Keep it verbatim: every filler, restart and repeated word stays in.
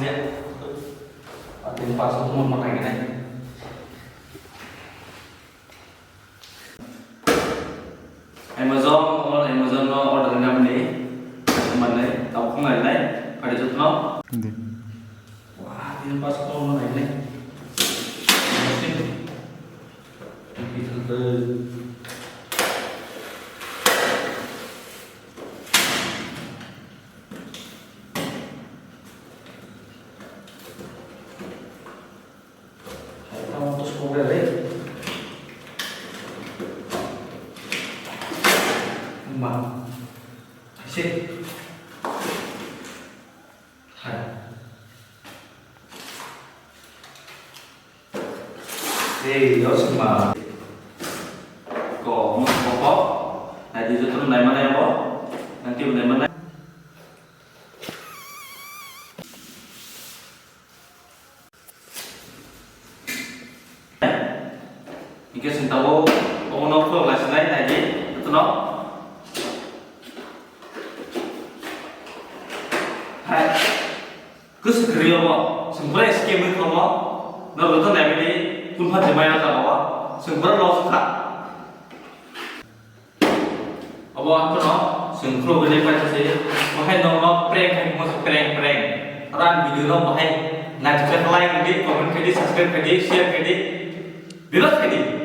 Atini pasok mo mo nai nai. Amazon, online Amazon no order ngamni. Mane, tau khung nai nai. Pada jotno. Wah, atini pasok mo mo nai nai. Ei, yo sima. Ko, mo, mo, ko. Nai di joto nai mana ya, ko? Nanti nai mana? Hingke sing tabuk obono khulok lai sinai, nai di, jotono. Hai, kosok kwrwi obo, sing pura scam wi khomo, no joto nai di, kun pha jemai o jaga o, sing pura loss kha. Obo ang kono sengkro gede pai se, bahai nokno prank hai mo prank prank. Ran video no bahai naithok khe like gede, comment gede, subscribe gede, share gede, bilas gede.